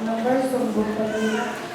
Number 64.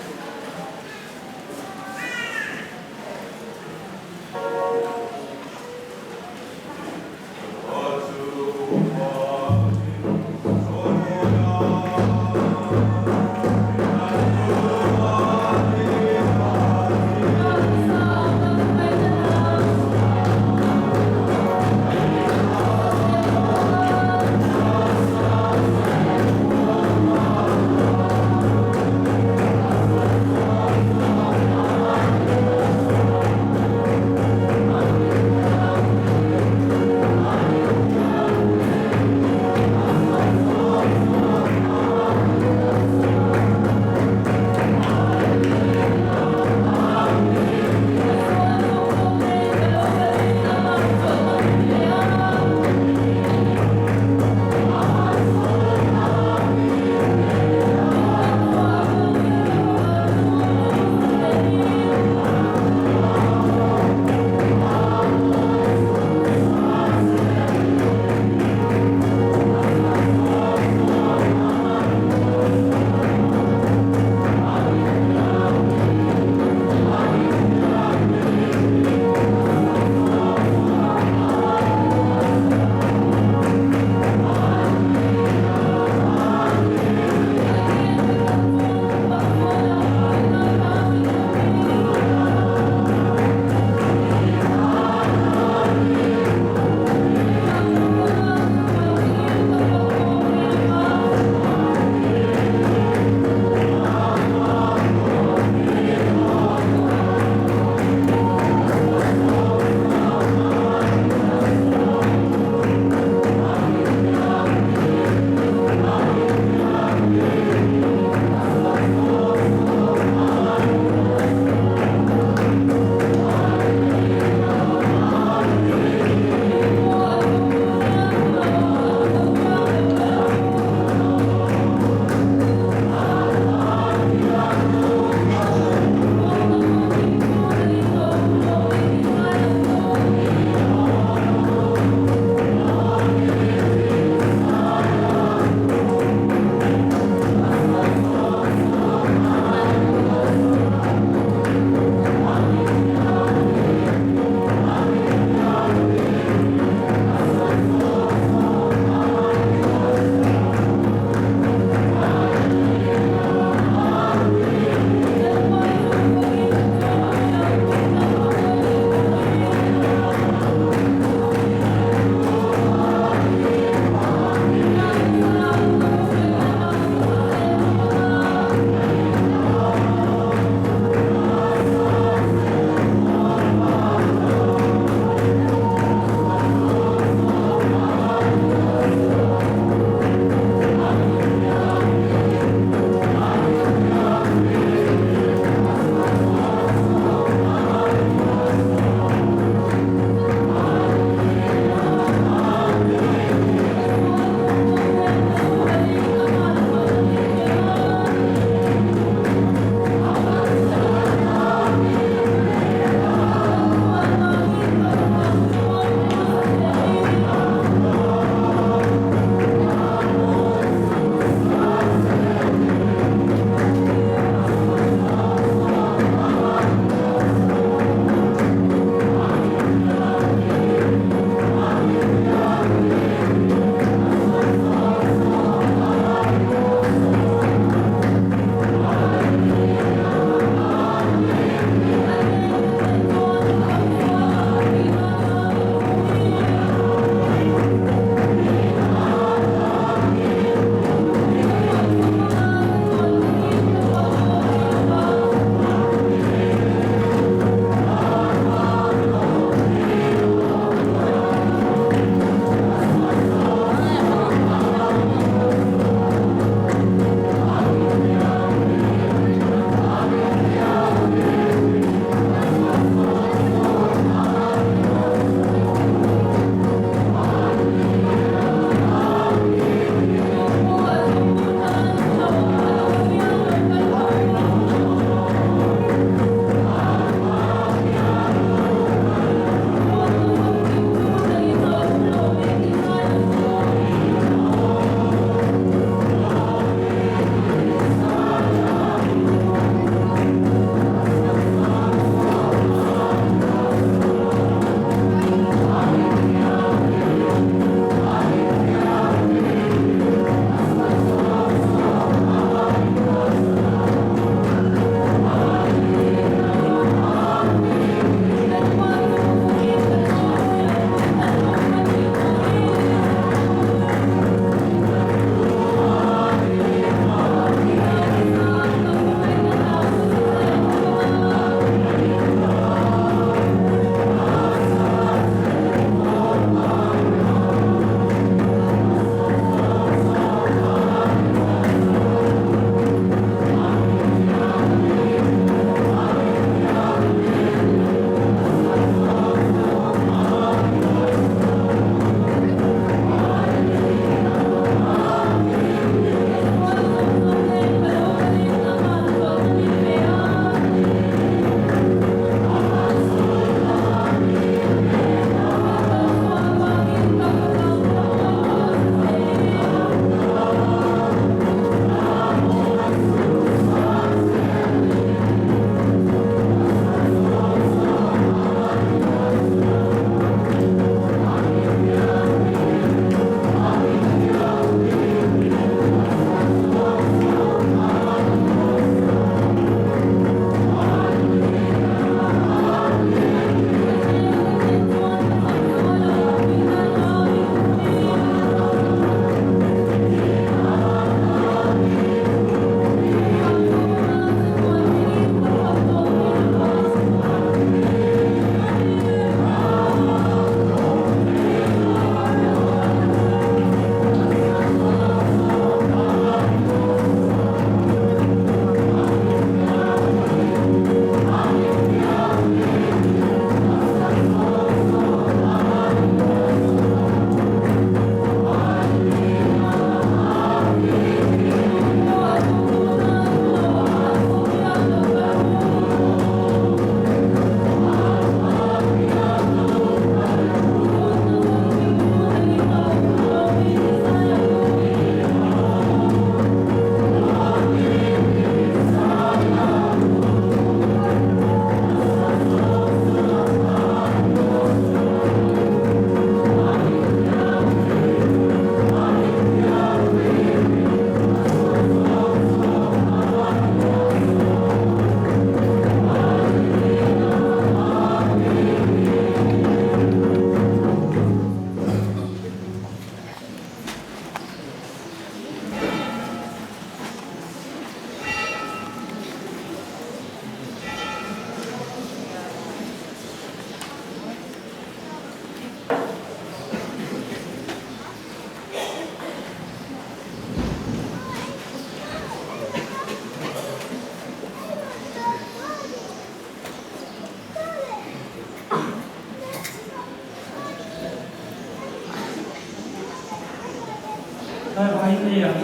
Vawinia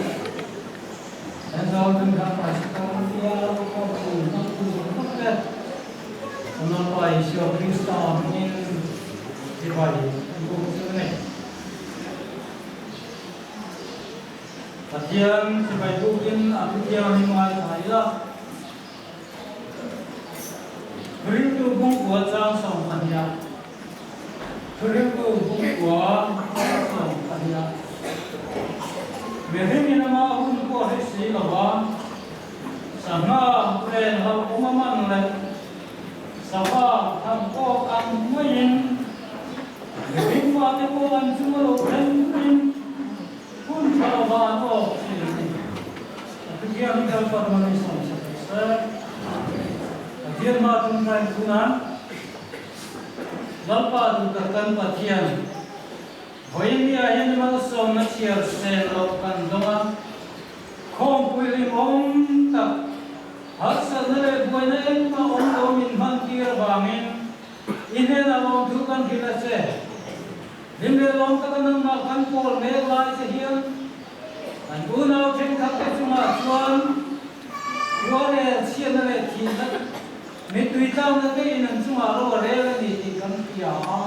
Aizawl Bengkha Pastor Bial Khawpui hmangtu zawng zawng te Lalpa Isua Krista hmingin chibai an buk chu a ni. Pathian chibai bukin a thu thianghlim ngaithla ila. Thuriltu bungkua chang 12ah Thuriltu bungkua chang 12ah Mihring in ama hun pawh hre si lo va, sangha ren hlauh awm a man leh sava tham pawh ang maiin mihring fate pawh an chunga lo thleng in Hun tha lo va an awk thin a ni. A Pathian hi Lalpa hman i sawm sak rawh se. Pathian hma ṭawngṭai hunah Lalpa duh tak kan Pathian, vawiin hian malsawmna chhiar sen loh kan dawng a, khawmpui hlimawm tak, harsatna leh buaina engmah awm lo min hmantir avangin i hnenah lawmthu kan hrilh a che. Hlim leh lawm taka nangmah kan pawl mek lai che hian kan unau thenkhat te chungah chuan khuarel chhiatna leh thihna mittui tlakna te in an chungah ro a rel a ni tih kan hria a.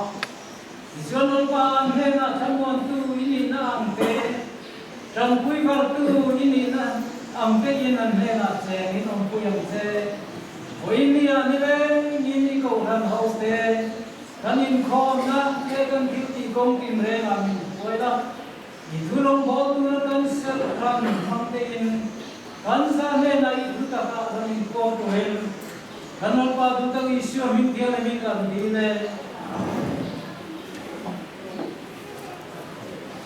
Tichuan Lalpa an hnenah thlamuantu i nihna ang te, tanpui vartu i nihna ang te in an hnenah cheng in awmpui ang che. Vawiin ah nilengin i kohhran ho te, Kan inkhawmna leh kan thil tih kawng tinrengah min hruai la, i thu rawngbâwl tura kan serh ran hmang tein kan za hnenah i thu takah kan inpuang turin kan Lalpa duhtak Isua hming thianghlimin kan dil e.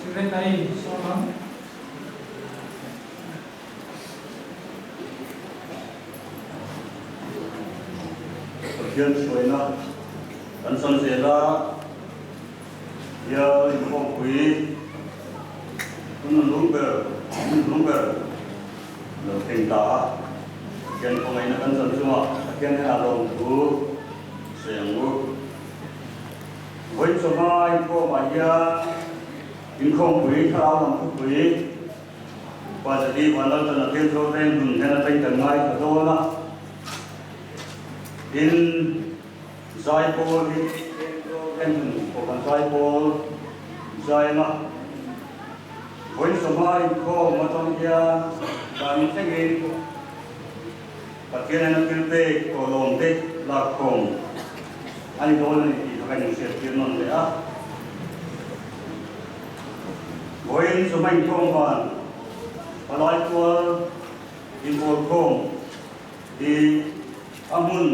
Secretary Sawmang. Pathian hruaina kan chan zel a, bial inkhawmpui hun lung ber hun lung ber a lo thleng ta a, Pathian khawngaihna kan chan chungah Pathian hnenah lawmthu sawi ang u. Vawi chawhma inkhawmah hian inkhawmpui thlarau lam thupui Pa Zali Vanlaltana Thenzawl veng hun hian atangin kan ngaithla dawn a, tin Zaipawl hi Thenzawl veng hun Kohhran Zaipawl zai anga vawi sawma inkhawm atang hian dan thlengin Pathian hian a thil pek tawh lawm te lakkhawm a ni dawn a ni tih kha ka inhriattir nawn leh a. Vawiin chuma inkhawm van palai kual inbawlkhawm hi a hmun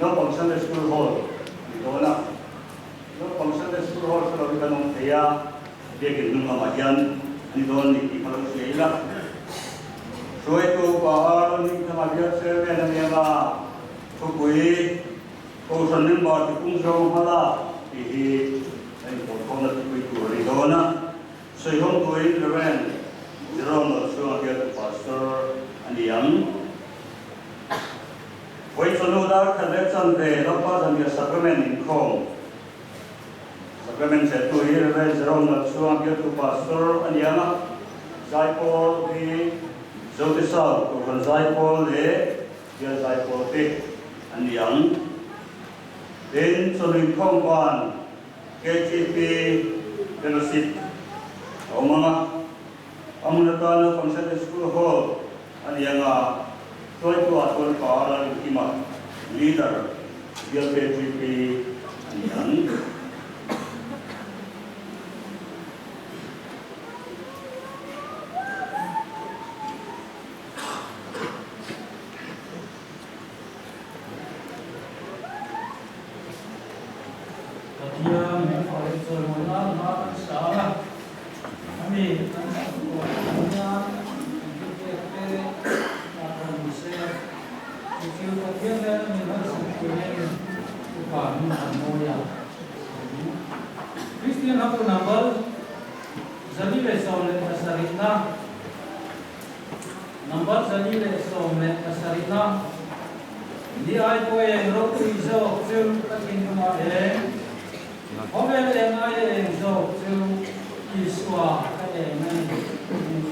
naupang Sunday School Hall a ni dawn a. Naupang Sunday School Hall hre lovin kan awm thei a, biakin hnung lamah hian a ni dawn a ni tih kha lo hria ila. Hruaitu upa Aaron Hmingthanga bial chairman a ni anga thupui Kohhran member ti pung zawng hmala tih hi a inpawlkhawmna thupui tur a ni dawn a. Sawihawng tuin Rev. Jerome Lalchhuanga bialtu Pastor a ni ang. Vawi chawhnu dar khat leh chanve Lalpa Zanriah Sacrament inkhawm Sacrament chelhtu hi Rev. Jerome Lalchhuanga bialtu Pastor a ni ang a. Zaipawl hi Zotisal Kohhran Zaipawl leh Bial Zaipawl te an ni ang. Tin, chawhnu inkhawm van KTP Fellowship a awm ang a, a hmun atan naupang Sunday School Hall a ni ang a, hruaituah chuan Pa Lalrinkima, Leader, Bial KTP a ni ang. Pathian min fah leh chawimawi nan hma kan sang a, ani kan chhungkaw hian kan thil pek te a thawn ni se, chu chu Pathian nena min harsat turin upa min han mawi a. Kristian hatu number 417 na. Number 417 na Ni ai pawh eng ropui zawk chu ka thinlungah eng, khawvel eng aia eng zawk chu Isua ka eng a ni.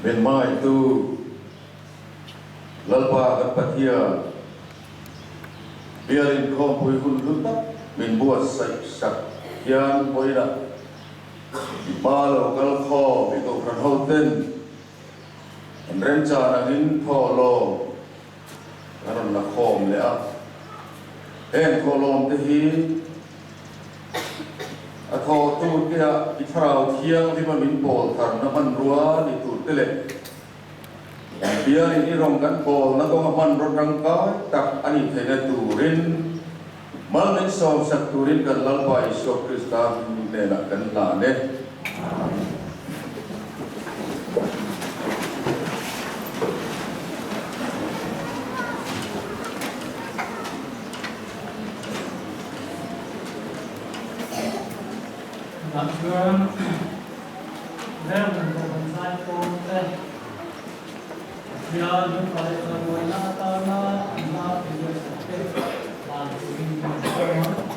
Min hmangaihtu Lalpa kan Pathian, bial inkhawmpui hun hlu tak min buatsaih sak hian vawiinah i hma lo kal khawm i kohhran hoten an remchan angin thawhlawm kan rawn la khawm leh a. Heng thawhlawm te hi a thawhtu te ah i thlarau thianghlim a min pawl tharna hmanrua ni tur te leh kan bialin i rawn kan pawlna kawnga hmanraw tangkai tak a nih theihna turin mal min sawmsak turin kan Lalpa Isua Krista hnenah kan hlan e. Tah chuan Vernon pawh kan zai pawn te Pathian hmuh leh chawimawiina atana an hma inbuatsaih te dan turin kan sawm a.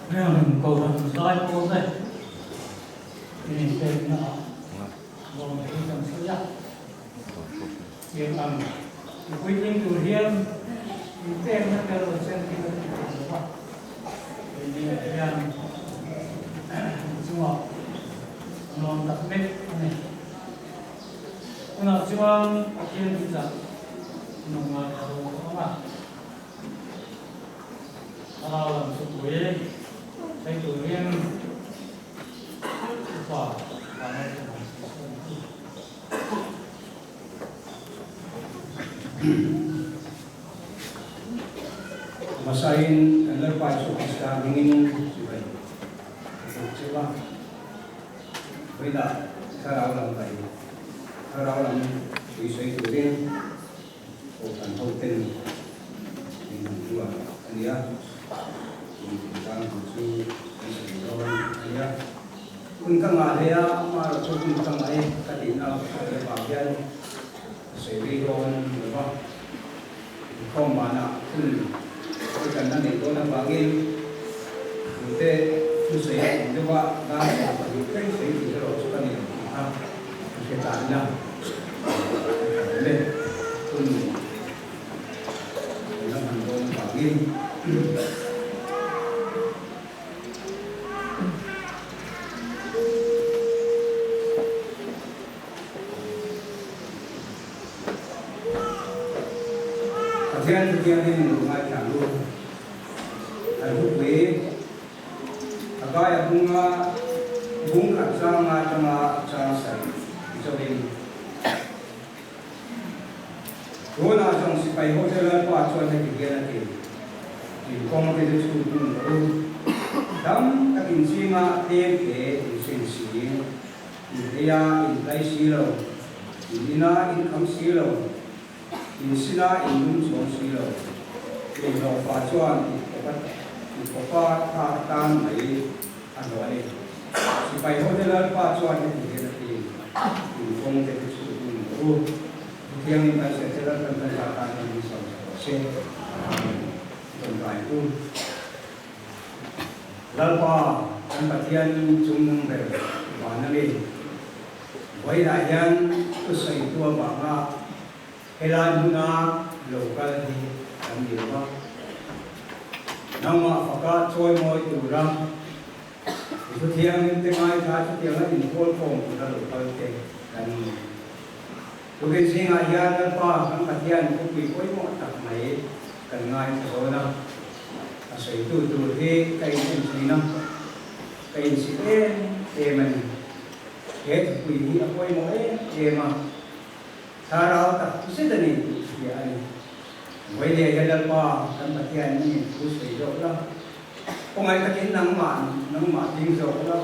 Heng Kohhran zai pawl te in inpekna ah lawm hi kan sawi a, tiang ang i puitling tur hian inpekna tel lo chen hi kan ti thei lo va, keini ah hian chungah nuam tak mek a ni. Tunah chuan Pathian thuchah nunga ka lo awm a. Thlarau lam thupui sawi turin upa Vanlalthana an sawi ang chu. Hmasain kan Lalpa Isua Krista hmingin chibai ka buk cheu a, vawiinah thlarau lam kai thlarau lam pui sawi turin Kohhran hoten min han ruat a nia, min tihdan tur chu kan sawi dawn a nia. Hun ka ngah hle a, amaherawh chu hun ka ngah e ka tihna leh vang hian ka sawi rei dawn lo va. Inkhawm banah hun kan la neih dawn avangin tute thusawi a awm deuh a, dar 12 thleng sawi tur erawh chu ka nei lo tih kha ka hre ta ila. Le hun kan la hman dawn avangin. Pathian chu thianghlim in lo ngaithla ang u. An thupui a kai a bunga bung khat changa atanga chang sarih ti chauhin tunah zawng sipai ho che Lalpa chuan heti hian a ti, Inkawng te chu chhun hmun rawh u, dam takin zinga tlem te insen si. In heia in hlai si lo, in ina in kham si lo, in sina in lum chhawm si lo. In hlawhfa chuan in kawpa in kawpa tha atan mai a hlawh a ni. Sipai hote Lalpa chuan heti hian a ti, In kawng te chu chhut hun rawh u, Thu thiangin kan sawi che Lalpan kan za tan hian min sawm chho rawh se. Amen. Rawn kai u. Lalpa kan Pathian chungnung ber van a mi. Vawiinah hian thusawitu avanga helai hmuna lo kal hi kan ni lo va. Nangmah faka chawimawi tura i thuthianghlim te ngaithla chutianga inpawl khawm tura lo kal te kan ni. Tukin zingah hian Lalpa kan Pathian thupui pawimawh tak mai kan ngaithla dawn a. A sawitu tur hi ka in en thin a, ka insit em em a ni. He thupui hi a pawimawh em em a, thlarau tak zet a ni tih hria a ni. Vawilia hian Lalpa kan Pathian i thu sawi zawk la, khawngaih takin nangmah nangmah ding zawk la,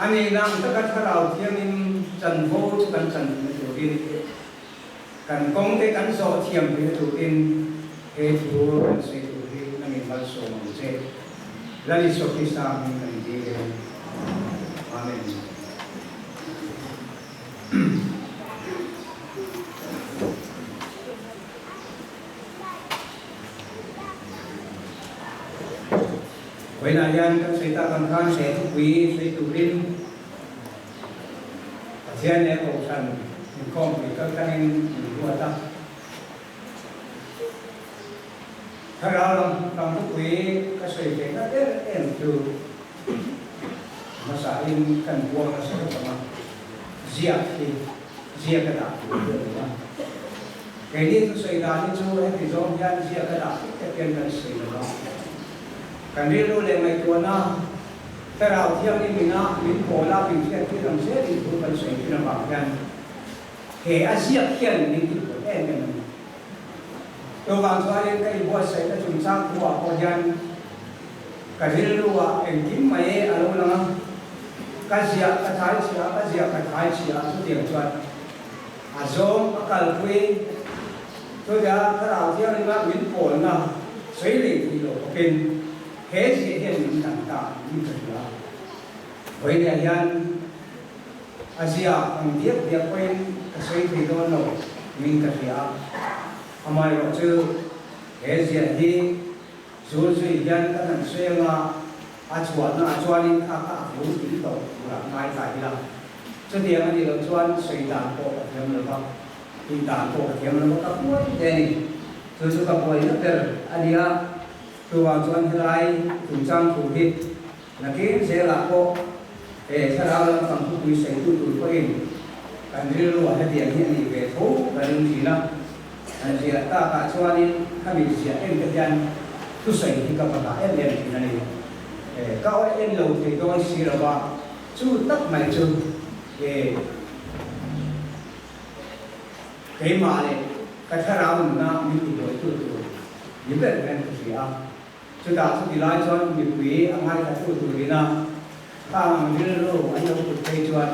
a nih nang taka thlarau thiangin chanvo chu kan chan theihna turin, Kan kawng te kan zawh thiam theihna turin he thu kan sawi tur hi nangin malsawm ang che. Lal Isua Krista hming kan dil e. Amen. Vawiinah hian kan sawi tak ang khan he thupui sawi turin Pathian leh Kohhran inkhawmpui kaltlangin min ruat a. Thlarau lam lam thupui ka sawi ve na ber em chu hmasain kan buang nasa khawp ang a, ziak hi ziak a dah tur hi a ni a. Keini thusawi dan hi chu heti zawng hian ziak a dah tih te hian kan sawi lo a. Kan rilru leh ngaihtuahna Thlarau Thianghlim ina min pawl a, min hriattir ang zelin thu kan sawi thin avang hian he a ziak hian min ti pawlh em em a ni. Chuvang chuanin ka inbuatsaihna chungchang thu ah pawh hian ka rilru ah engkim mai a lo lang a, ka ziah ka thai chhia a, ka ziah ka thai chhia a, chutiang chuan a zawng a kalpui chutia Thlarau Thianghlim a min pawlna sawi leh thei lo bawkin He ziah hian min dang ta niin ka hria. Vawinia hian a zia ang diak diak pawhin ka sawi thei dawn lo niin ka hria a. Amaherawh chu he ziah hi zul zui hian kan han sawi anga. A chhuahna ah chuanin kha kha a fur tih tawh turah ngai ta ila. Chutiang a nih loh chuan sawi dan pawh ka thiam lo va, tih dan pawh ka thiam lo va, ka buai hle a ni. Chu chu ka buaina ber a ni a, chuvang chuan helai chungchang thu hi nakin zelah pawh he thlarau lampang thupui sawitu tur pawhin kan rilru a hetiang hi a nih ve tho ka ring thin a. An ziah takah chuanin khami ziah em te hian thusawi hi ka va hlah em em thin a ni. Ka awih en lo thei dawn si lo va, chu tak mai chu keimah leh ka thlarau nuna min tibuaitu tur ni ber hian ka hria a. Chutah chuti lai chuan mipui a ngaithla turina khang ang rilru an lo put phei chuan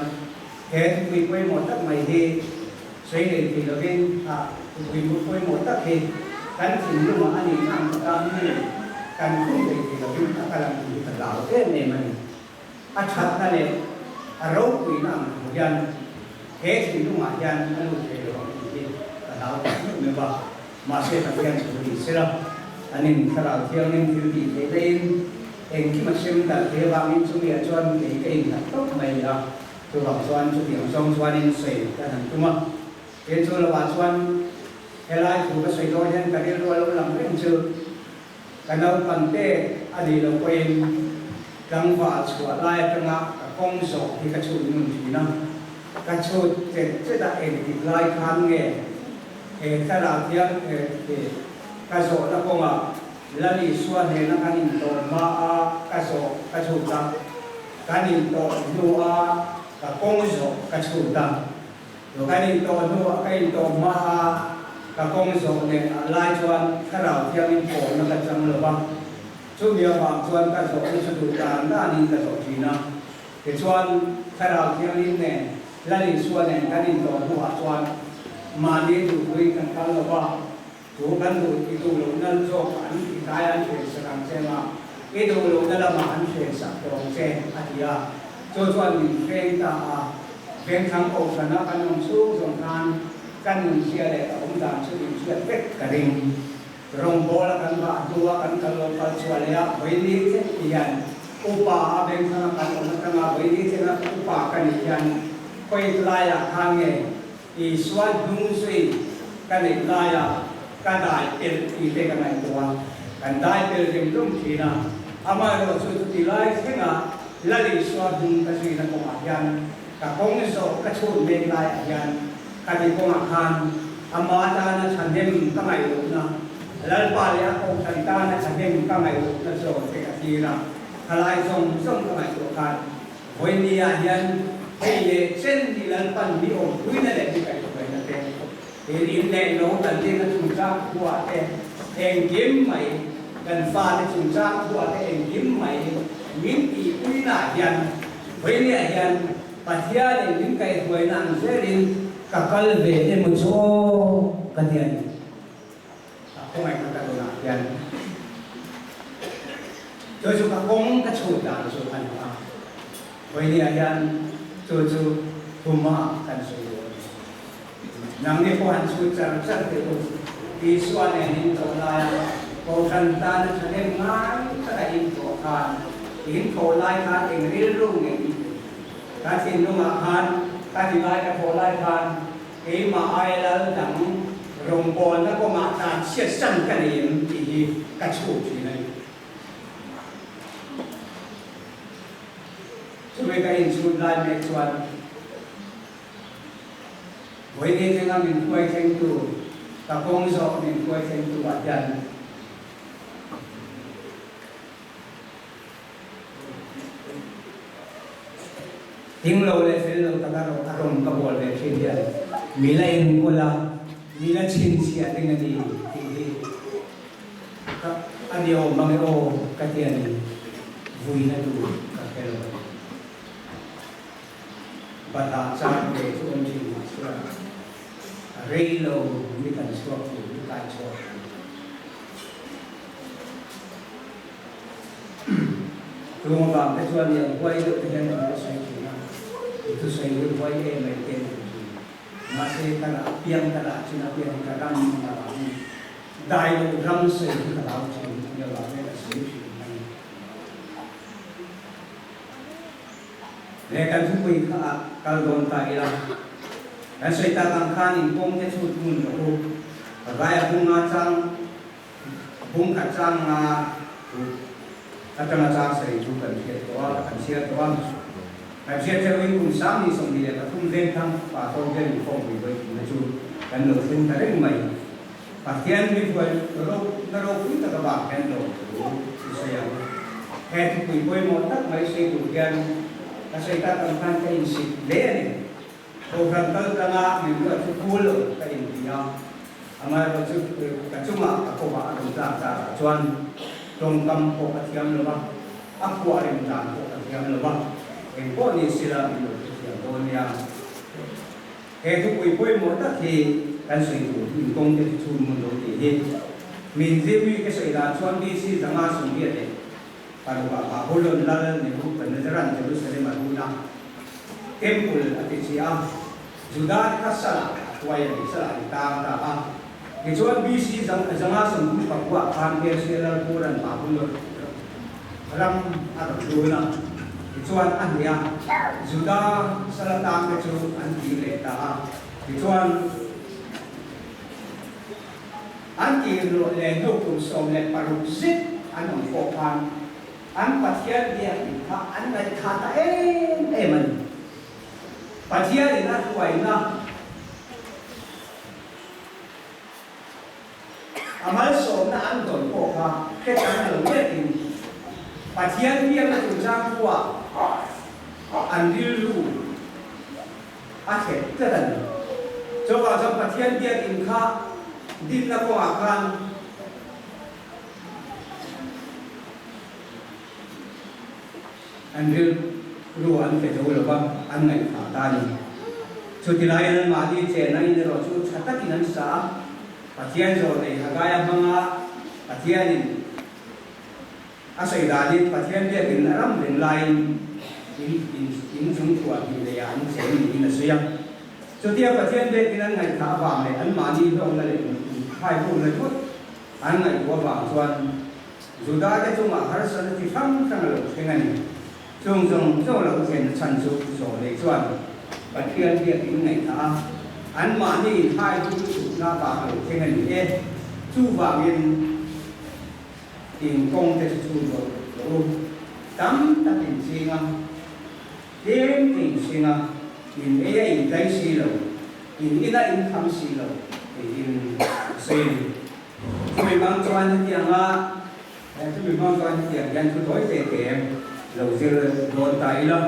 he thupui pawimawh tak mai hi sawi lei thei lovin a thupui pawimawh tak hi kan thinlungah a nih ang taka mi kan khum lei thei lovin a kal ang tih hi ka hlau em em a ni. A thatna leh a ropuina ang thu hian he thinlungah hian a lut thei lo ang tih hi ka hlau tak meuh meuh a. Mahse Pathian chu ni sela, an in Thlarau Thianghlim thil tih theih daihin engkim a sem dalh thei avangin chumi ah chuan kei ka innghat tawp mai a, chuvang chuan chutiang zawng chuanin sawi ka han tum a. Tin chu lovah chuan helai thu ka sawi dawn hian ka rilru a lo lang reng chu ka naupang te a nih loh pawhin tlangval chhuah lai atanga ka kawng zawh hi ka chhut nun thin a, ka chhut chet chet a engtik lai khan nge He thlarau thiang hi ka zawhna kawngah Lal Isua hnena kan intawh hma a ka zawh ka chhut a, kan intawh hnu a ka kawng zawh ka chhut a. Kan intawh hnu a ka intawh hma a ka kawng zawh leh lai chuan thlarau thiangin pawlna ka chang lo va, chumi avang chuan ka zawhna chu duh dan danin ka zawh thin a. Tichuan thlarau thianghlim nen Lal Isua nen kan intawh hnuah chuan mahni duhpuiin kan kal lo va, chu kan duh i duh lohna zawk an ti tlai an hren sak ang che nga, i duh lohna lamah an hren sak tawh ang che, a ti a. Chu chuan min hreng ta a, Vengthlang Kohhrana kan awm chhung zawng khan ka nunzia leh ka awmdan chu min hriat vek ka ring. Rawngbawl a kan vah hnua kan kal lo kal chhuah leh a vawi thleng ti hian upa a bengthlang a kan awm atanga vawi thleng a upa ka nih hian khawi laiah khan nge Isua hnung zui ka neih laia ka dai pelh tih te ka ngaihtuah a, kan dai pel rem rum thin a, amaherawh chu chuti lai thlenga Lal Isua hnung ka zuina kawngah hian ka kawng zawh ka chhut mek laiah hian Khati kawngah khan ama tana thahnem ka ngaihlohna, Lalpa leh a kohhran tana thahnem ka ngaihlohna zawn te ka thlir a, thalai zawng zawng ka ngaihtuah khan vawinia hian hei leh chen hi Lalpan mi awmpuina leh mi kaihhruaina te, in in leh lo kan dinna chungchang thuah te engkim mai, kan fate chungchang thuah te engkim mai min tihpuinaah hian vawinia hian Pathianin min kaihhruaina ang zelin ka kal ve emaw chu aw ka ti a ni. A khawngaihna ka rawn ah hian chu chu ka kawng ka chhut dan chu a ni a, vawinia hian chu chu thuma kan sawi duh a ni. Nangni pawh han chhut char char teh u, Isua nen in tawh laia Kohhran tana thahnem ngai taka in thawh khan, in thawh lai khan eng rilru nge in put? Ka thinlungah khan, ka ti lai ka thawh lai khan keimah ai lal dang rawngbawlna kawngah tlan chhiat san ka nei em tih hi ka chhuk thin a ni. Chumi ka inchhut lai mek chuan Vawiin thleng a min hruai thlengtu, ka kawng zawk min hruai thlengtu ah hian Ding lo leh fel lo taka a rawn ka bawl ve thin hian mi la enkawl a, mi la chhinchhiah ding a ni tih hi ka a ni awm mang e aw ka ti a ni, vuina tur ka hre lo a ni. Batah chang ve chu awm thin mah se a rei lo mi kan chhuak tur hi kai chhuak thin. Chung avang te chuan i ang huai deuh te hian kan lo sawi thin a, i thusawi hi huai em mai te an ti thin. Mahse ka rah piang ka rah chin apiang hi ka ram ang avangin dai loh ram sawi hi ka hlau thin a nia vang hian ka sawi thin a ni. Le kan thupui kha ah kal dawn ta ila. Kan sawi tak ang khan in kawng te chhut hmun rawh u. Pagaia bunga chang bung khat chang nga thu atanga chang sawi chu kan hriat tawh a, kan chhiar tawh a. Kan hriat theuhin kum 2023 vengthang pastor hian inkhawmpui vawi thumna chu kan lo thleng ta reng mai. Pathian mi hruai na ropui tak avang hian lawm thu i sawi ang. He thupui pawimawh tak mai sawi tur hian ka sawi tak ang khan ka insik hle a ni. Kohhran kal tlanga min ruat chu phul lo ka inti a, amaherawhchu ka chungah ka kawvah a rawn tlak zarah chuan tawngkam pawh ka thiam lo va, a phuah rem dan pawh ka thiam lo va, engpawh ni sila min lo hrethiam dawn nia. He thupui pawimawh tak hi kan sawi tur inkawng te chu chhun hmun lo tih hi min zirmi ka sawi dan chuan BC 586 ah Babulon lal Nebuchadnezzar-a'n Jerusalem a run a, Temple a ti chi a, Juda te kha salah a hruai a ni, salah an tang ta a. Tichuan BC 539 ah khan Persia lal Kura'n Babulon ram a rawn run a, tichuan a hnih a, Juda sala tangte chu an kir leh ta a, tichuan an kir luah leh hnu kum 16 zet an awm pawh khan an Pathian biakinn kha an ngaihthah ta em em a ni. Pathianin a hruaina A malsawmna an dawn pawh kha hretang lo letin Pathian biakna chungchang khuaa an rilru a thlet tlat a ni. Chuvang chuan Pathian biakin kha dinna kawngah khan An rilru an pe zo lo va, an ngaihthah ta a ni. Chuti laiin anmahni chenna in erawh chu tha takin an sa a, Pathian zawh nei Hagaia hmanga Pathianin a sawi danin Pathian biakin a ram reng laiin in in in chung thuah hnih leiah an cheng niin a sawi a. Chutia Pathian biakin an ngaihthah avang leh anmahni hlawkna leh inkhaikhumna thut an ngaihtuah avang chuan Juda te chungah harsatna chi hrang hrang a lo thleng a ni. Chung zawng zawng lo thlenna chhan chu zawh leh chuan Pathian biakin ngaihthah a, anmahni inhai chu lutukna vang a lo thleng a ni e. Chuvangin in kawng te chu chhun rawh rawh u. Tam tak in ching a, tlem te in ching a, in ei a in tlai si lo, in ina in kham si lo tiin a sawi a ni. Chumi hmang chuan hetianga chumi hmang chuan hetiang hian thu tawi te te lo zir dawn ta ila,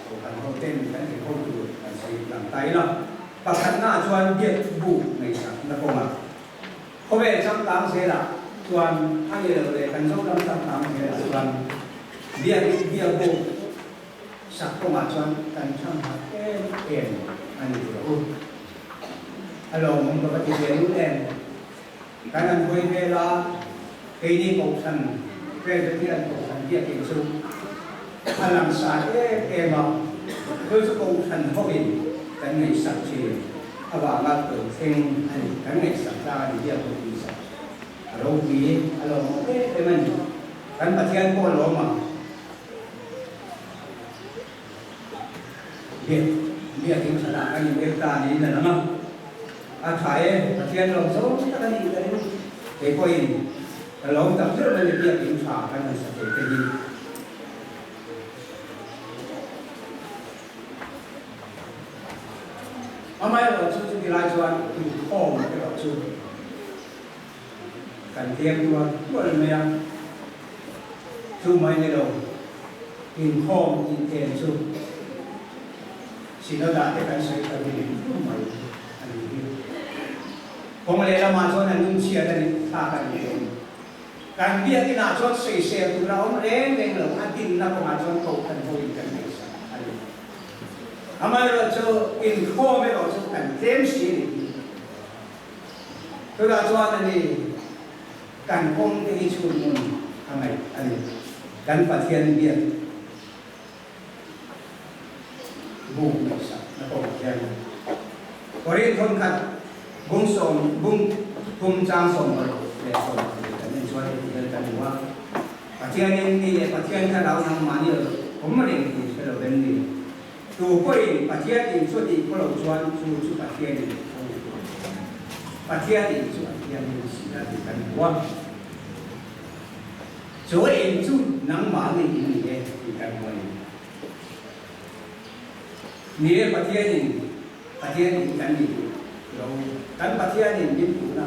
lo kan ho ten kan zir ho tur kan sawi lang ta ila. Pakhatnaah chuan biak buk ngaihsakna kawngah khawvel changkang zelah chuan a ni lo leh kan Zoram changkang zelah chuan biak biak buk sak kawngah chuan kan thanghat em em a ni tur a u. A lawmawm ka va ti ve lut em? Kan an hawi vel a, keini Kohhran Presbyterian Kohhran biakinn chu a langsar em em a, chu chu Kohhran hoin kan ngaihsak thin avanga lo thleng a ni. Kan ngaihsak tlang a ni biak pawh tihsak a ropui a lawmawm em em a ni. Kan Pathian pawh a lawm ang. Biak biakin tha dah kan inel ta niin a lang a, a tha e, Pathian lawm zawng tak a nih ka ring. Kei pawhin ka lawm tak zeuh mai biakin tha kan han sa thei te hi. Amaherawhchu chuti lai chuan inkhawm erawh chu Kan tlem tual tual mai a, chu mai ni lo, inkhawm tih tlem chu Synod ah te kan sawi ta ve hlum mai a nih hi. Kawng lehlamah chuan a lungchhiat a ni thlak a ni dawn. Kan biakinn ah chuan sawisel tur a awm reng reng lo, a dinna kawngah chuan kohhran hoin kan ngaihsak a ni. Amaherawhchu inkhawm erawh chu kan tlem si a nih hi. Tunah chuan a ni, kan kawng te hi chhun hmun a ngaih a ni. Kan Pathian biak buk ngaihsak na kawngah hian Korin thawnkhat bung sawm bung thum chang 77 kan en chuan heti hian kan hmu a, Pathianin mi leh Pathian thlarau nangmahni awm reng tih hre. hre lo vem ni? Tu pawhin Pathian in chu a tih khaw lo chuan chu chu Pathian in a ni tur a ni. Pathian in chu a thianghlim si a tih kan hmu a. Chu in chu nangmahni in ni e tih kan hmu a ni. Ni e, Pathian in Pathian in kan ni duh lo. Kan Pathian in min puhna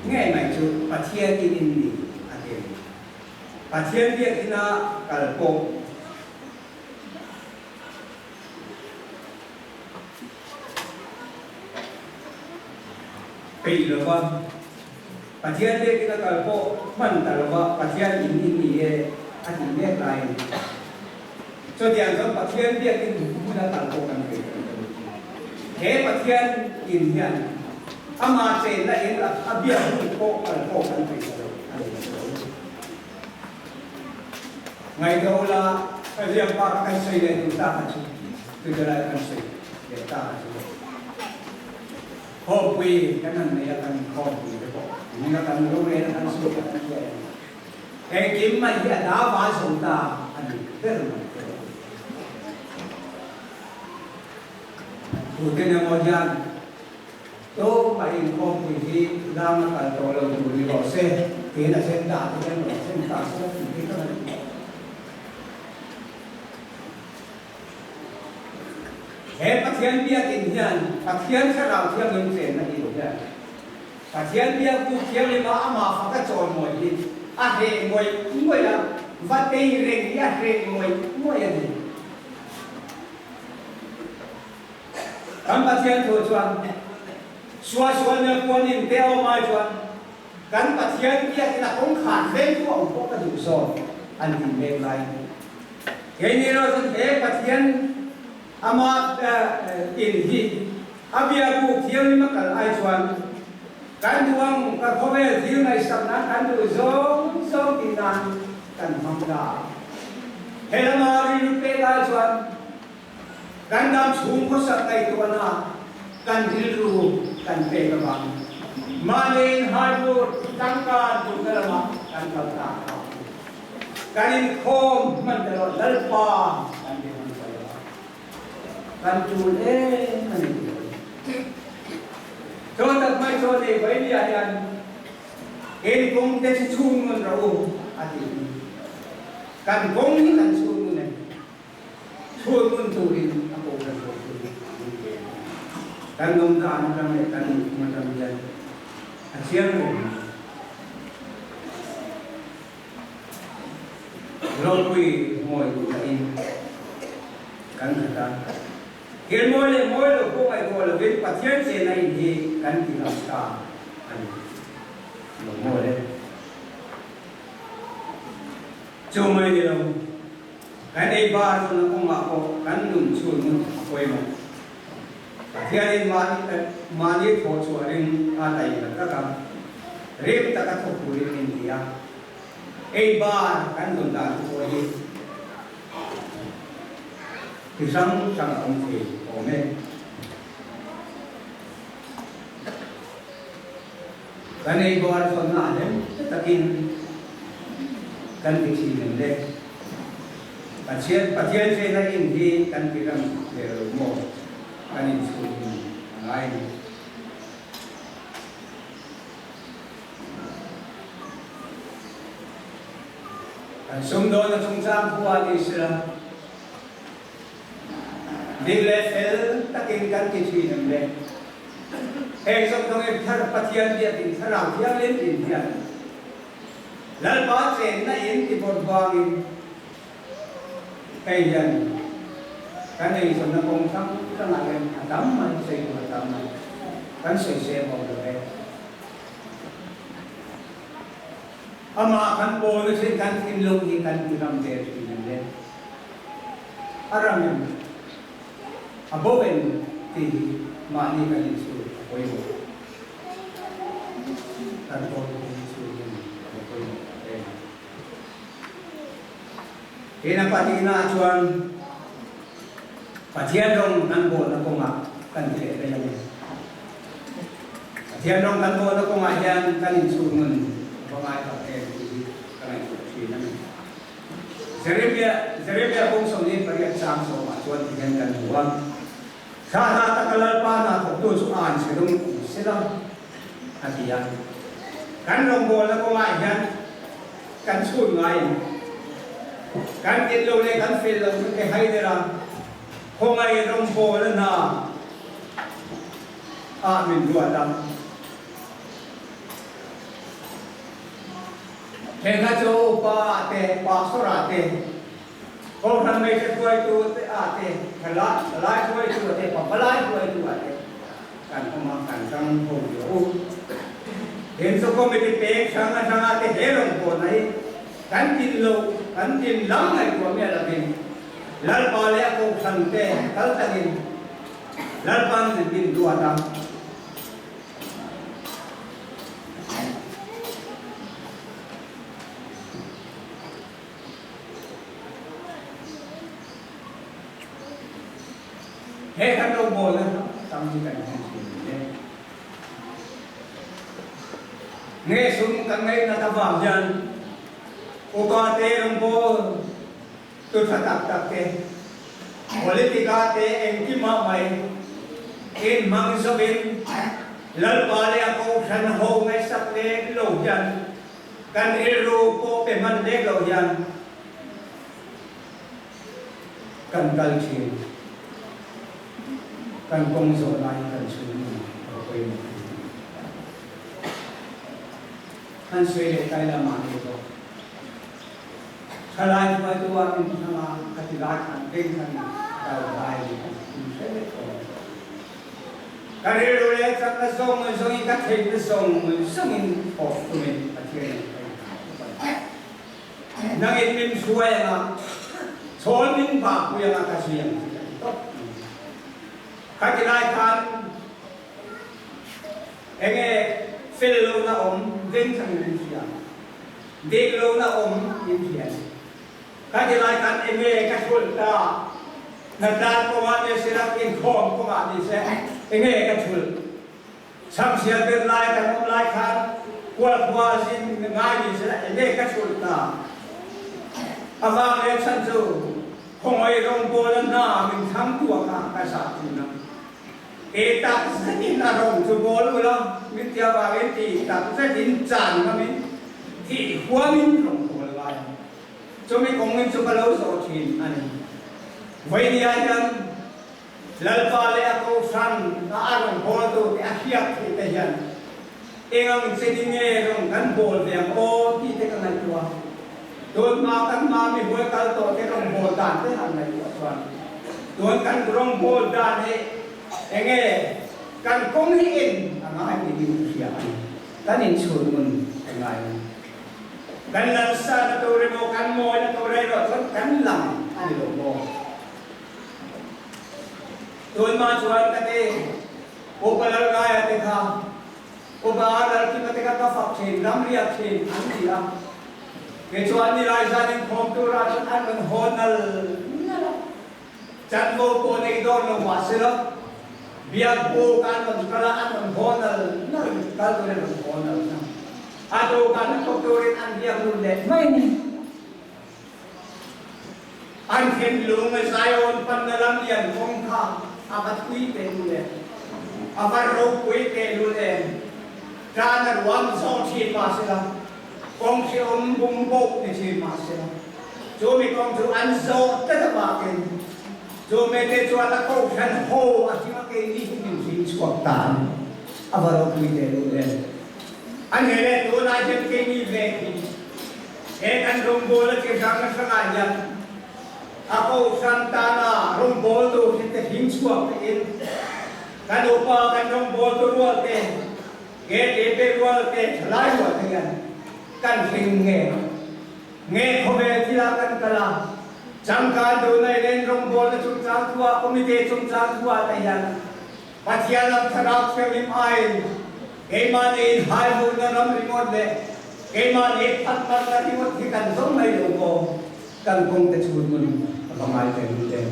ngei mai chu Pathian in in ni a ti a ni. Pathian biakina kal pawh peih lova, Pathian biakina kal pawh hman ta lova Pathian in in ni e a tih mek laiin chutiang chuan Pathian biakin hmuna kal pawh kan peih ta lo. He Pathian in hian ama chenna in a biak hun pawh kal pawh kan peih ta lo a ni lo. Ngaihtuah ula, ka ziak pa kha kan sawi leh duh ta kha chu, chute lai kan sawi leh ta kha chu khawmpui kan han nei a, kan inkhawmpui te pawh ning a kan rorel a kan sawi a kan hria em? Engkim mai hi a da va zo ta a ni ber mai te pawh. Tute emaw hian Tumah inkhawmpui hi lang a kal tawh lo tur ni rawh se tiin a then ta te hian rawn thlen ta se tih hi ka ngaihtuah. He Pathian biakinn hian Pathian Thlarau Thianghlim chenna in hian Pathian biaktu thianghlim-a amah faka chawimawi hi a hreh ngawih ngawih a, va tei reng hi a hreh ngawih ngawih a ni. Kan Pathian thu chuan suahsual nia puan in te awm ai chuan kan Pathian biakin a kawngkhar veng tu a awm pawh ka duh zawk an tih mek lai. Keini erawh chuan he Pathian ama in hi a biakbuk thianghlim a kal ai chuan kan duh ang ka khawvel thil ngaihsak nan kan duh zawng zawng tih nan kan hmang ta a. He lama rilru pek ai chuan Kan dam chhung khawsak ngaihtuahna kan rilru kan pek avangin mahni inhaibur tangka duhna lamah kan kal ta a. Kan inkhawm hman ta lo, Lalpa kan ti hman ta lo a, kan tul em a ni ti lo. Chaw tak mai chaw nei Vailiah hian in kawng te chu chhung nun rawh u a ti hi. Kan kawng hi kan chhung nun e. Chhun hmun turin a kohhran ho chu min pe a. Kan awm dan atang leh kan nunphung atang hian a chiang reng mai. Ropui mawi duh lahin kan khat a. Thil mawi leh mawi lo pawh ngaihtuah lovin Pathian chenna in hi kan ti lam ta a ni. Lo mawi le. Chu mai ni lo. Kan ei bar chu na kawngah pawh kan nun chhun ngun a pawimawh. Pathianin mahni mahni thawh chhuah ring a taima tak a, rim taka thawk turin min ti a. Ei bar kan nun dan chu pawh hi ti hrang hrang a awm thei awm e. Kan ei bar zawnna ah hlim takin kan ti thin em le? Pathian Pathian chenna in hi kan ti ram ve lo maw? Kan inchhung in a ngai a ni. Kan sumdawna chungchang thu ah ni sela, dik leh fel takin kan ti thin em le? Heng zawng zawng in thar Pathian biakin Thlarau Thianghlim in hian Lalpa chenna in ti bawrh vangin hei hian kan eizawnna kawng hrang hrangah hian a tam mai, sawi tur a tam mai, kan sawi seng awm lo e. Amah kan pawl na chin kan thinlung hi kan ti ram ve thin em le? A ram em? A bo em tih hi mahni kan inchhur a pawimawh. Kan tawn hi inchhur hun a pawimawh tak em. Tin a pahnihna ah chuan Pathian rawng kan bawhna kawngah kan ti leh daih a ni. Pathian rawng kan bawhna kawngah hian kan inchhur nun a va ngai tak em tih hi ka ngaihtuah thin a ni. Jeremia Jeremia kawng 28 chang sawmah chuan ti hian kan hmu a, Thla hna taka Lalpa hna thawktu chu a an chhe dawng awm sela, a ti a. Kan rawngbawlna kawngah hian kan chhun ngaiin kan tel lo leh kan fel lo chu ke hai der a, khawngaih rawngbawlna hna ah min ruat a. Heng kha chu upa ah te, pastor ah te, kohhran hmeichhe hruaitu te ah te, thalai hruaitu ah te, pavalai hruaitu ah te kan awm a, kan hrang ho ve u. Tin chu committee pek hrang ahrang ah te he rawngbawlna hi kan tin lo, kan tin lam ngaihtuah miah lovin Lalpa leh a kohhran te kal takin Lalpa'n min din duat a. He kan lo bawl na tam hi kan hman thin ni e. Nge sum kan ngaih nat avang hian upa te rawngbawl Tu tha tak tak te, politica te engkimah mai in hmang zawin Lalpa leh a kohhran ho ngaihsak lek lo hian kan rilru pawh pe hman lek lo hian kan kal thin. Kan kawng zawh laiin kan chhungin a pawimawh thin. An sawi leh tai lamah ngei bawk. Thalai hruaitu ah min hmang a, a ti lai khan beng khan dau lai ni kan in hre vek ko. Ka rilru le chak na zawng zawng in ka theih na zawng zawng in thawk tum in Pathian in ka in hna tuk a ni. Nang in min hruai anga chawl min ba pui anga ka zui ang ti ka ti top. Kha ti lai khan enge fel lo na om veng thang in min hria. Dik lo na awm in hria si. Ka ti lai khan enge ka thulh ta? Hnatlan kawngah ni se rak inkhawm kawngah ni se enge ka thulh? Chhamsial ber lai kan awm lai khan kualkhua zin ngai ni se enge ka thulh ta? A vang le chan chu khawngaih rawngbawl a hna min thlang tu a kha ka zah thin a. Ke tak zetin a rawng chu bawl ula, min ti avangin ti tak zetin chan ngamin thih huamin rawng bawl ngai ang. Chumi kawngin chu ka lo zawh thin a ni. Vawinia hian Lalpa leh a Kohhran a a rawng bawltu te a hriat theih te hian eng ang chenin nge rawng kan bawl ve ang aw tih te ka ngaihtuah. Tun hma kan hma mi huai kal tawh te rawng bawl dan te han ngaihtuah chuan tun kan rawng bawl dan hi enge kan kawng hi en a ngai tih hi ka hria a ni. Kan inchhun ngun a ngai a ni. Kan lalsa na tur emaw kan mawi na tur erawh chuan kan lang a ni lo maw? Tun hma chuan ka ti Upa Lalngaia te kha Upa Lalkima te kha ka fak thin, ram riak thin an ti a. Kei chuan nilai zan inkhawm turah chuan an rawn haw nal nal a. Chanvo pawh nei dawn lo mah se lo, biak buk an rawn kal a, an rawn haw nal nal, kal turin an rawn haw nal nal. A dawhkan a thawk turin an biak lut leh mai ni. An thinlung Zion panna lam lian kawng kha a va thui tehlul em! A va ropui tehlul em! Tan a ruam zawh thin mah sela, kawng hrehawm bum bawk ni thin mah sela, chu mi kawng chu an zawh tlat avangin chu mite chuan a kohhran haw a hlim a keini hi min hlim chhuak ta a ni. A va ropui tehlul em! A nih leh tunah hian keini ve hi He kan rawngbawl a chi hrang hrangah hian a kohhran tana rawngbawltu hi te hlim chhuak tein kan upa kan rawngbawltu rual te, KTP rual te, thalai rual te hian kan hlim nge nge khawvel thila kan kal a, changkan duhna in en rawngbawlna chungchang thuah committee chungchang thuah te hian Pathian lam thlarau thianghlim aiin keimahni inhaihmuhna ram ringawt leh keimahni phatmarna ringawt hi kan zawng mai lo maw? Kan kawng te chhun hmun a va ngai ve lut em?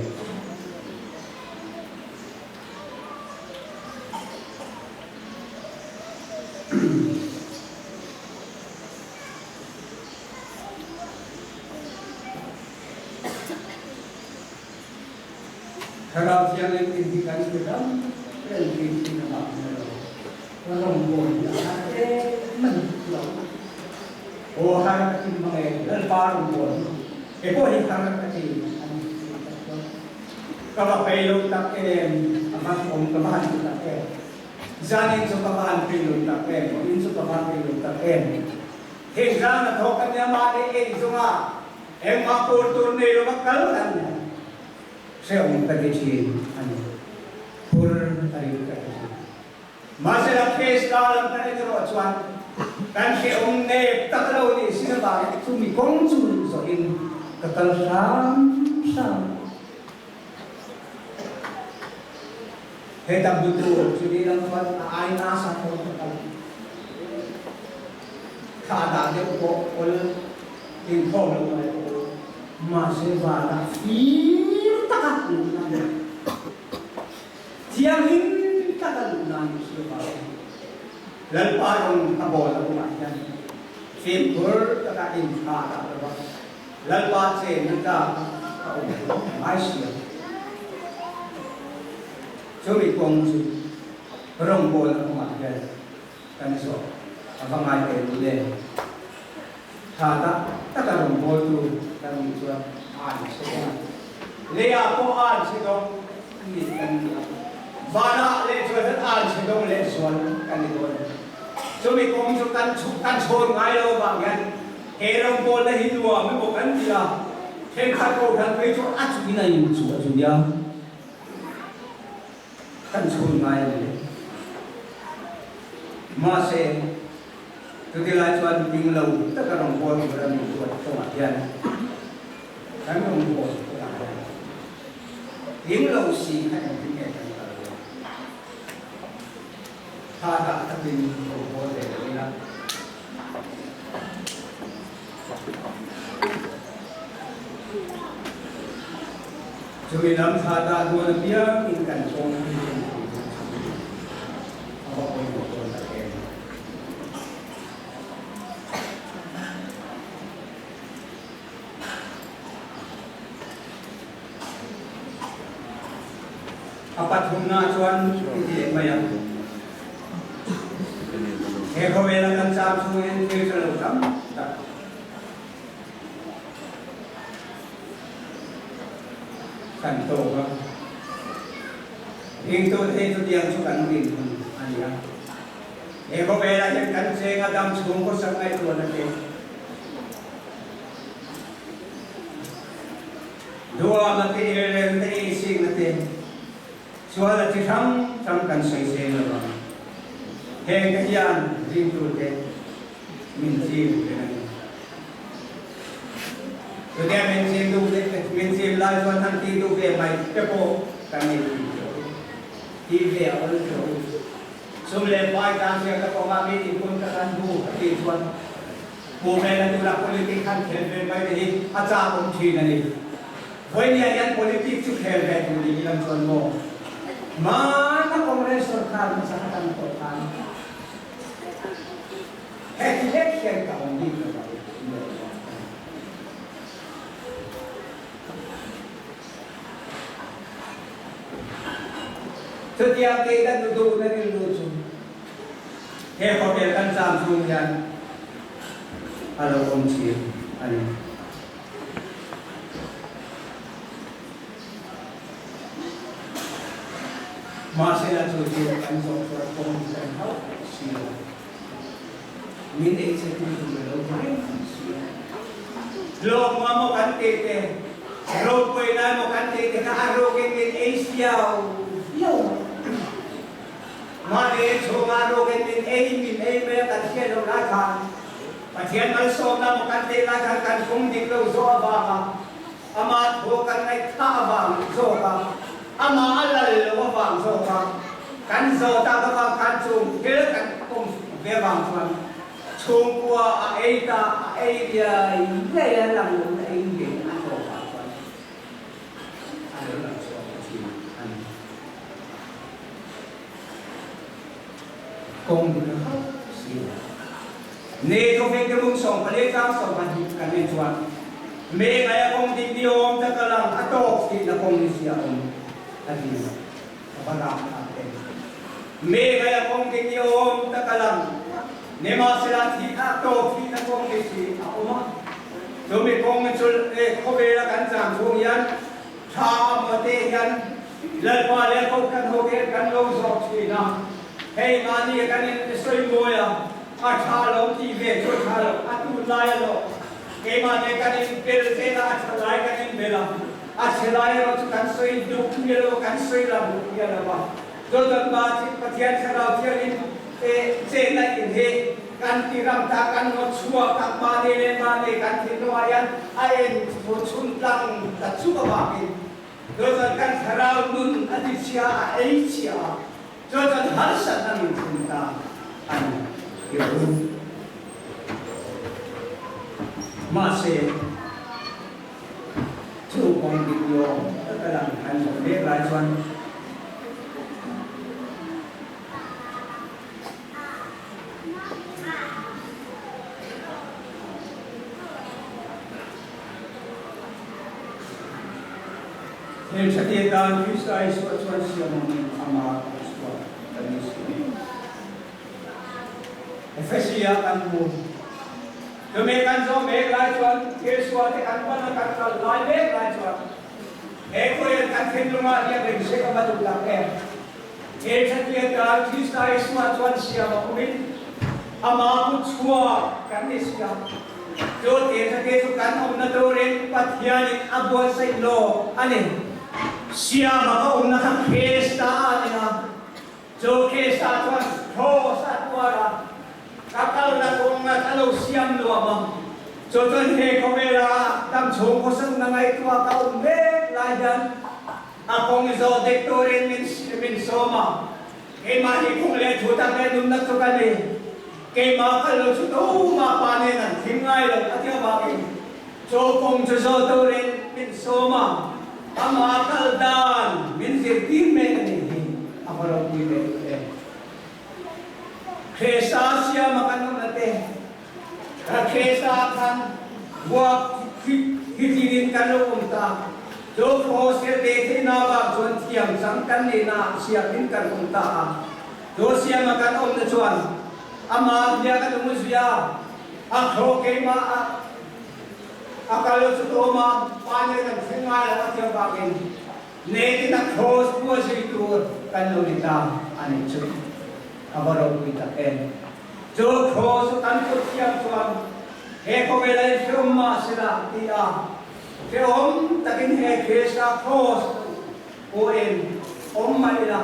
Thlarau Thianghlim in hi kan ti ram reng thin thin a ngah hmel lo. Ka rawngbawl hi a har em a ni lo. Aw har ka ti mang e, Lalpa rawngbawl hi kei pawh hi har ka ti a ni tih tak chuan ka va pei lo tak em, a van awm ka va han ti tak em. Zanin chu ka va han pei lo tak em, vawiin chu ka va han pei lo tak em. Heng zan a thawk a nia mahni ei zunga engmah pawl tur nei lova kal kan ni a. Hrehawm ka ti thin a ni. Phur a ring ka ti thin. Mahsela case la lam kan en erawh chuan kan hrehawm nep tak lo nih sin avangin chumi kawng chu zawhin ka kal hram hram. Heta hmu tur chumi lam chuan a ai nasa tawh ka kal. Thla dah deuh pawh awl inkhawm lo ngai pawh mahse vanah fir taka luhna a ni. Thianghlim taka luhna a nih si avangin Lalpa rawng a bawl a kawngah hian fimkhur taka inthla dah lo va, Lalpa chenna tlak a awm ngai si a. Chumi kawng chu rawngbawl a kawngah hian Kan zawh a va ngai ve duh le. Tha tak tak a rawn bawltu kan nih chuan a an chhe dawng a. Leiah pawh a an chhe dawng nih kan ni a. Vanah leh chuan a an chhe dawng leh zual kan ni dawn a ni. Chumi kawng chu kan chhuk kan chhawn ngai lo avang hian he rawngbawlna hi nuam emaw kan ti a. Thenkhat kohhran phei chu a chuin a inchuh a chu nia. Kan chhun ngai a ni. Mahse, chuti lai chuan ding lo taka rawngbâwl tur a nih chuan kawngah hian kan rawngbâwl kawngah hian ding lo si kha engtin nge kan kal dawn? Tha tak takin rawngbâwl ve lo ila. Chumi lam thla dah dawn apiangin kan kawng hi kan pui duh chhung a va pawimawh dawn tak em. A pathumna chuan i ti leh mai ang. He khawvela kan cham chhungin thil ṭha lo tam tak kan tawk a. Ringtu thei chutiang chu kan rinhmun a ni a. He khawvelah hian kan cheng a dam chhung khawsak ngaihtuahna te, Duama te, Irel te, Isina te chuan a chi hrang hrang kan sawi seng lo ang. Heng te hian ringtute min chim reng a ni. Chutia min chim duh ve, min chim lai chuan han tih duh ve mai te pawh kan nei thin tawh u. Tih ve a awl tawh u. Sum leh pai tan hriat a kawngah mi inpun ka kan bu a tih chuan Pu Mela tuna politic han khel ve mai te hi a chak awm thin a ni. Vawinia hian politic chu khel ve tur niin an chuan maw? Hmana Congress sorkar hmasa kha kan tawh khan heti hlek hian ka awm bik lo ang tih a ni. Chutiang kei ka nu duhna rilru chu he khawvel kan cham chhung hian a lo awm thin a ni. Mahsela chu chu kan zawh chuan kawng kan hauh si lo. Min ei che tu tur a lo ti reng si a. Lawm maw kan tih te, ropui lai maw kan tih te kha a rukin min ei siau viau mai. Mahni chhungah rukin min ei min ei mai a kan hriat loh lai khan Pathian malsawmna maw kan tih lai khan kan kum dik lo zawh avanga amah thu kan ngaihthah avang zawk a, amah a lal lo avang zawk a, kan zawh tak avang khan chung thil kan pawm ve avang chuan chhungkua a ei ta a ei riai riai a lang lo na ei ngei a tawp ah chuan a lo lang chhuak ta thin a ni. Kawng dik a hauh si lo. Ne thawveng te mung sawmpali tlang 12 kan en chuan me ngai a kawng dik ni awm tak a lang a tawk tihna kawng ni si a awm. A ti a, ka va rak tak em. Me ngai a kawng dik i awm tak a lang. Nimahsela thi kha a tawp thihna kawng dik hi a awm a. Chumi kawng chu khawvela kan chang chhung hian tha a maw te hian Lalpa leh Kohhran ho te kan lo zawk thin a. Hei mahni a kan in sawi mawi a, a tha lo tih ve chu a tha lo, a tunlai a lawh. Keimah nen kan in bel zel a, a tha lai kan in bel a, a chhe lai erawh chu kan sawi duk miah lo a, kan sawi lam duk miah lo a. Jordan pa chu Pathian Thlarau Thianghlim te chenna in hi kan ti ram ta, kan ngawt chhuak tak mahni leh mahni kan thinlungah hian a en thu chhun tlang ta chuk avangin Jordan kan Thlarau nun a ti chhia a, ei chhia a, Jordan harsatna min thlen ta a ni ti rawh u. Mahse, chu kawng dik lawm taka lang kan zawh mek lai chuan Hmeltha te tan Krista Isua chuan siam awmin amah a chhuak kan ni si. Efesia kan hmu. Chumi kan zawh mek lai chuan thil sual te kan pan a kan kal lai mek lai chuan he khuahian kan thinlungah hian ring se ka va duh tak em. Hmeltha te tan Krista Isua chuan siam a awmin amah kut chhuak kan ni si a. Chu tirhate chu kan awmna turin Pathianin a buatsaih lawk a ni. Siama ka awmna kha Krista a ni a, chu Krista chuan Kraws a tuar a, ka kalna kawnga a lo siam nuam a. Chu chuan he khawvela damchhung khawsakna ngaihtuah ka awm mek lai hian a kawng zawh dik turin min sawm a. Keimah hi kung leh thu tak leh nunnak cu ka ni. Keimah kal lo cu tumah pa nen an thim ngai lo a ti avangin cu kung cu zaw turin min sawm a, amah kal dan min zirtir mek a nih hi a va ropui ve tuk em. Krista siam a kan um na te, ka Krista khan vuak hitin in kan lo um ta. Cu fossil te theihnak bak cun thiam cang kan nihnak siam in kan um ta a. Cu siam a kan um na chuan amah bia kan um zia a khro keimah a a kal cu to ma pa nih kan thleng ngai lo a thiam bak in ne tin a cross pu zui tur kan lo ni ta ani chu a va ropui tak em. Cu cross kan put thiam chuan he khawvel ah in hreum ma sila ti a Hrehawm takin he Krista Cross pawhin awm mai ila,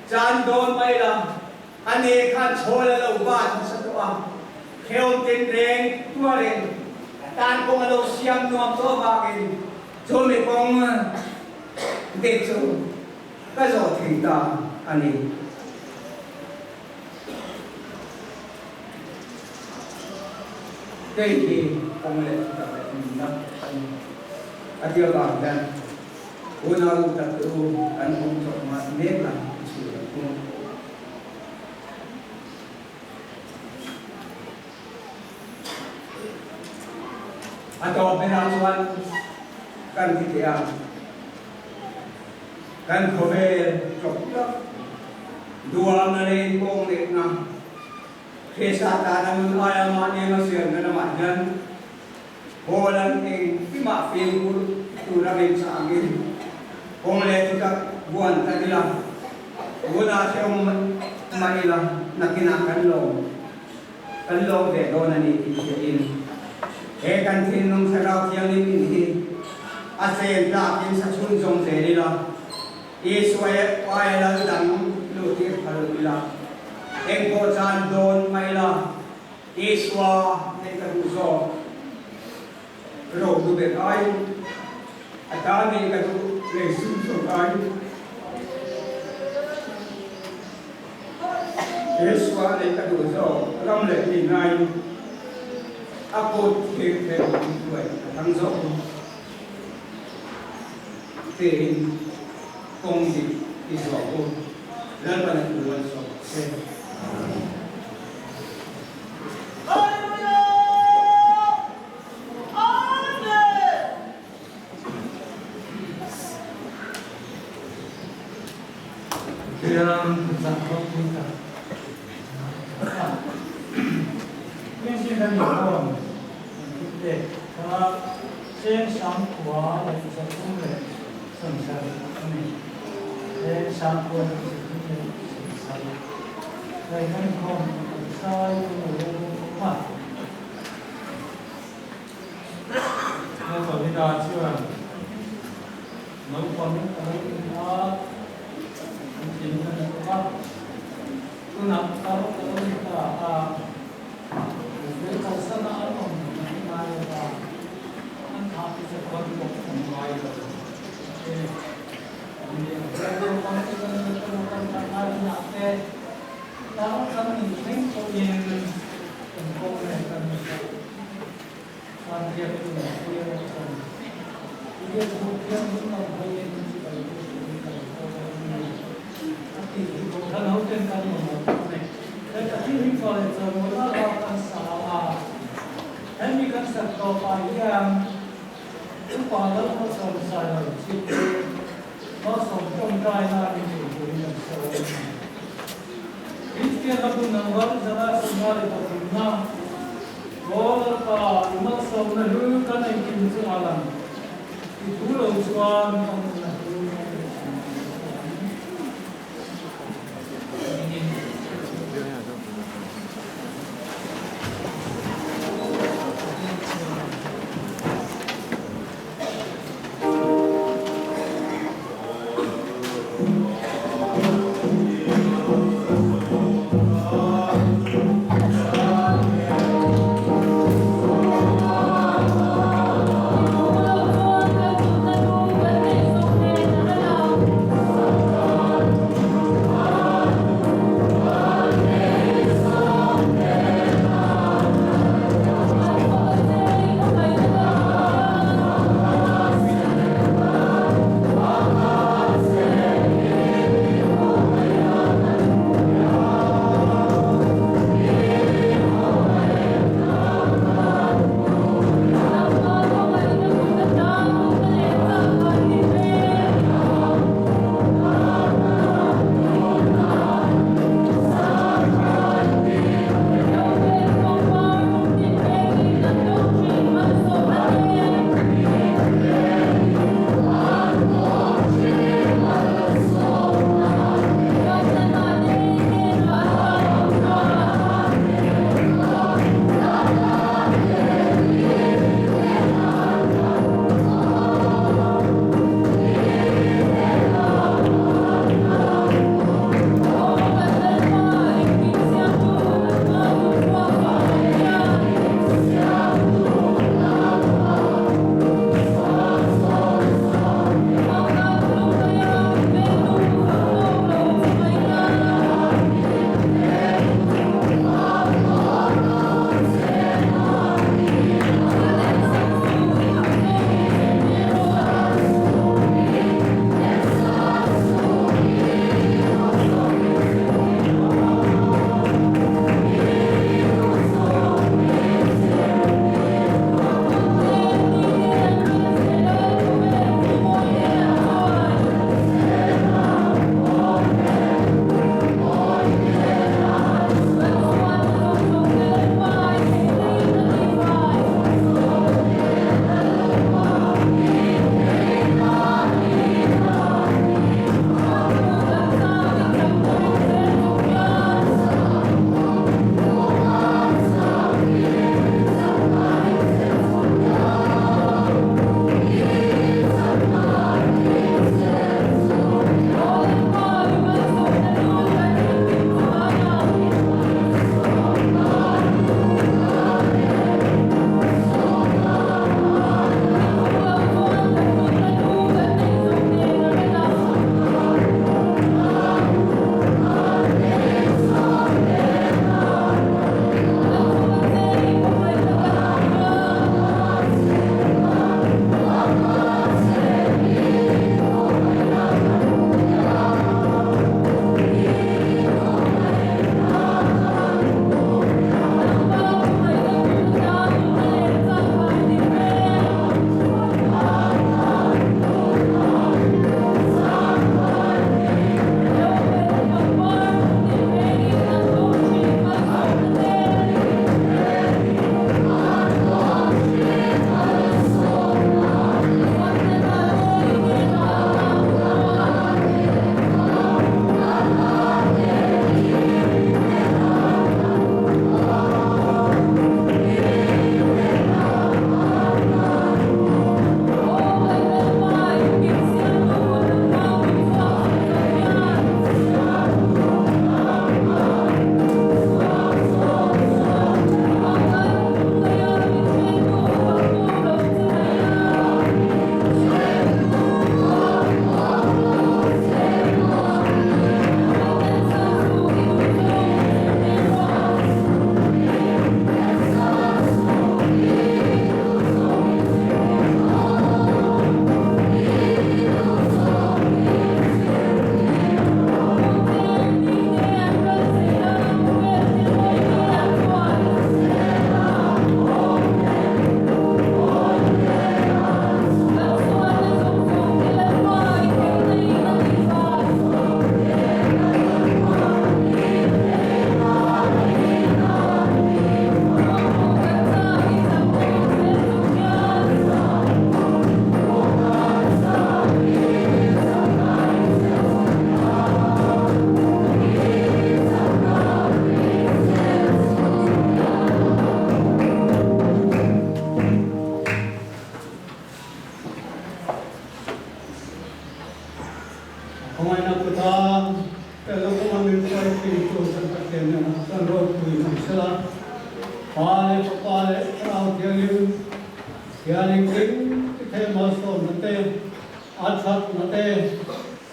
caan dawn mai ila, a ne khan chhawl a lo bat hmasa tawh a, hrehawm tinreng tuarin tan kawng a lo siam nuam tawh avangin chumi kawng dik chu ka zawh thei ta a ni. Hei hi kawng leh thutak leh nunna a ni. A ti avang hian unau tak te u kan awm chawp mat mek a i chhur ang u. A tawp berah chuan kan ti teh a, kan khawvel chawp tak duamna leh inpawng lehna Krista tana nun aia mahni anga siamna lamah hian Paul-a'n engkimah fimkhur tura min chah angin kawng leh thutak buan ta ila, tunah hrehawm mah ila nakinah kan lawm kan lawm ve dawn a ni tih hriain he kan thinlung Thlarau Thianghlim in hi a chen tlakin sa chhunzawm zel ila. Israel aia lal dang luhtir phal ila, engpawh chan dawn mah ila, Isua nei ka duh zawk. Ro du ber aiin a ta nei ka duh lei sum zawk aiin Isua nei ka duh zawk ram leh hmin aiin a kut thir thei min hruai ka thlang zawk. Tiin kawng dik i zawh u. Lalpan a thu an sawm che. Pathian zah ropui tak a. Kristian kan inkhawm kan tih pek kha cheng sang khua leh zathum leh sawmsarih a ni. Cheng sang khua leh zathum leh sawmsarih. Hei kan inkhawm kan sai u a. Naupang ina chuan naupang a lo in a, an tling a ni bawk a. Tunah tar a lo ni ta a, mipui kalsana an awm an ngai lo va, an thah te chu khawn pawh an ngai lo e. Ni a, naupang te kan lo kan ngai hunah te tar kan nih thleng pawhin kan kawng leh kan ni ta. Vanbiaktu Puia chuan, I biakbu thianghlim lam hawiin chibai pawh turin ka lo kal a ni, a ti. Kohhran hoten kan mamawh a ni. He Pathian hi chhuah leh chawimawi a lak kan sa a, hemi kan sak tawpah hian upa Lalhmachhawn Sailo chhip chu malsawm tawngtaina a ni thei turin kan sawi a ni. Kristian la hun ang ram zara Somali pathumna Aw Lalpa, i malsawmna hlu kan engkim chungah lang i thu lo chuan ka hmunna hlu kan nei thin ang che ang. Amen. Khawngaihna kuta felna kawnga min hruai thintu kan Pathian hnenah chuan ropui awm sela, Pa leh Fapa leh Thlarau Thianghlim hian engkim ti thei malsawmna te, a thatna te,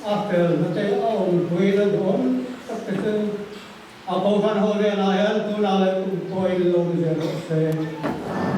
a felna te a awmpuina duhawm tak te chu a Kohhran ho hnenah hian tunah leh kum pawhin lo ni zel rawh se.